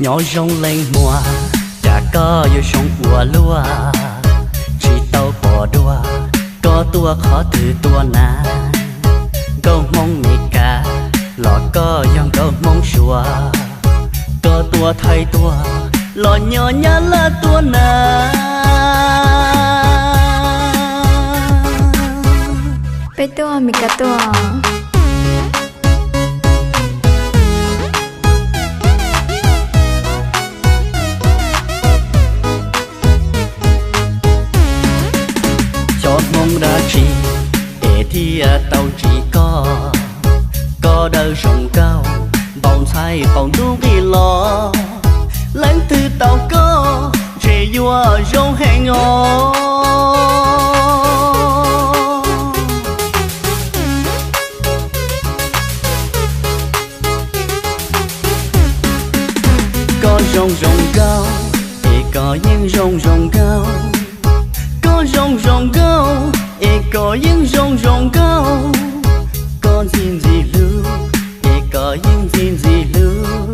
Nyob zoo leej muam, cas koj yuav zoo ua luaj, tsis tau pom dua, koj tuaj qhov twg tuaj na? Nkauj Hmoob Mes Kas los koj yog nkauj Hmoob Suav, koj tuaj Thaib tuaj los nyob Nyab Laj tuaj na? Peb tuaj Mes Kas tuaj. Xyov Hmoob dab tsi es thiaj tau ntsis koj, koj dawb zoo nkauj, npau ntxhais qaum ntuj nqis los, leej twg tau koj ntshe yuav zoo heev os. Koj zoo zoo nkauj, es koj yeej zoo zoo nkauj. Koj zoo zoo nkauj, es koj yeej zoo zoo nkauj. Koj ntxim ntxim hlub, es koj yeej ntxim ntxim hlub,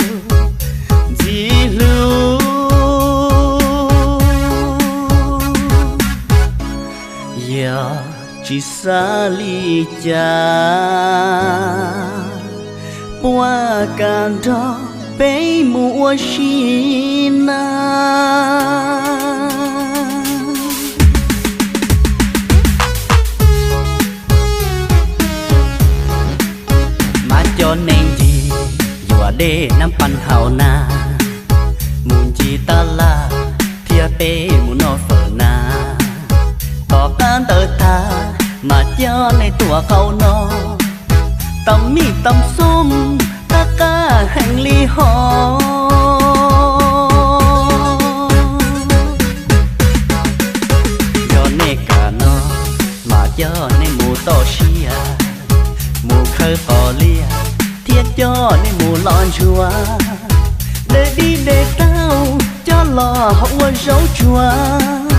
ntxim hlub. Yog tsis xav li cas, puas kam nrog peb mus ua si na? Mas cov neeg ncig yuav dej nab paj hauv na, mus ncig tab laj thiab peb mus noj fawm na. Tom qab ntawd tag mas coj nej tuaj qaum no, tau mij tau xom qab qab heev li hos. Yog nej kam no mas coj nej mus toj siab, mus khawb qos liaj thiab coj nej mus los ntsuag, de dib de tauj coj los hau ua zaub tsuag,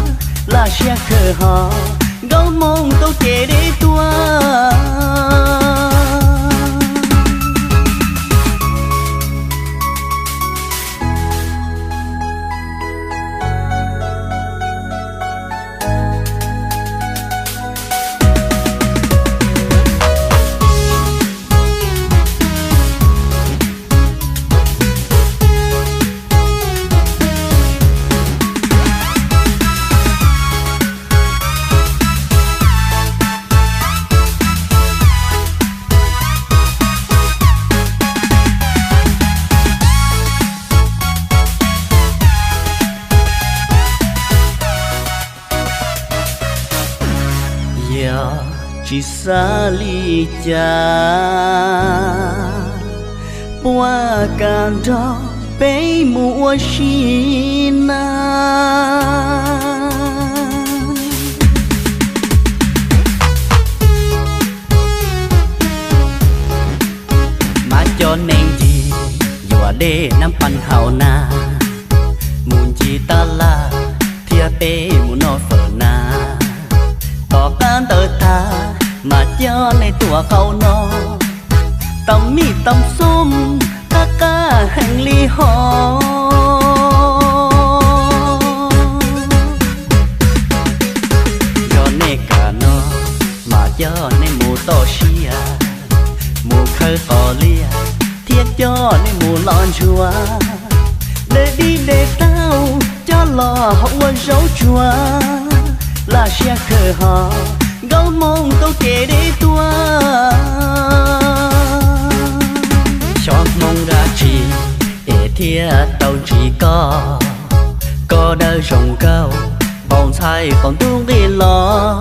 laj siab khawm hos nkauj Hmoob tau kev deb tuaj. Yog tsis xav li cas, puas kam nrog peb mus ua si na? Mas cov neeg ncig yuav dej nab paj hauv na, mus ncig tab laj thiab peb mus noj fawm na. Tom qab ntawd tag mas coj nej tuaj qaum no, tau mij tau xom qab qab heev li hos. Yog nej kam no mas coj nej mus toj siab, mus khawb qos liaj thiab coj nej mus los ntsuag, de dib de tauj coj los hau ua zaub tsuag, laj siab khawm hos nkauj Hmoob tau kev deb tuaj. Xyov Hmoob dab tsi es thiaj tau ntsis koj, koj dawb zoo nkauj, npau ntxhais qaum ntuj nqis los,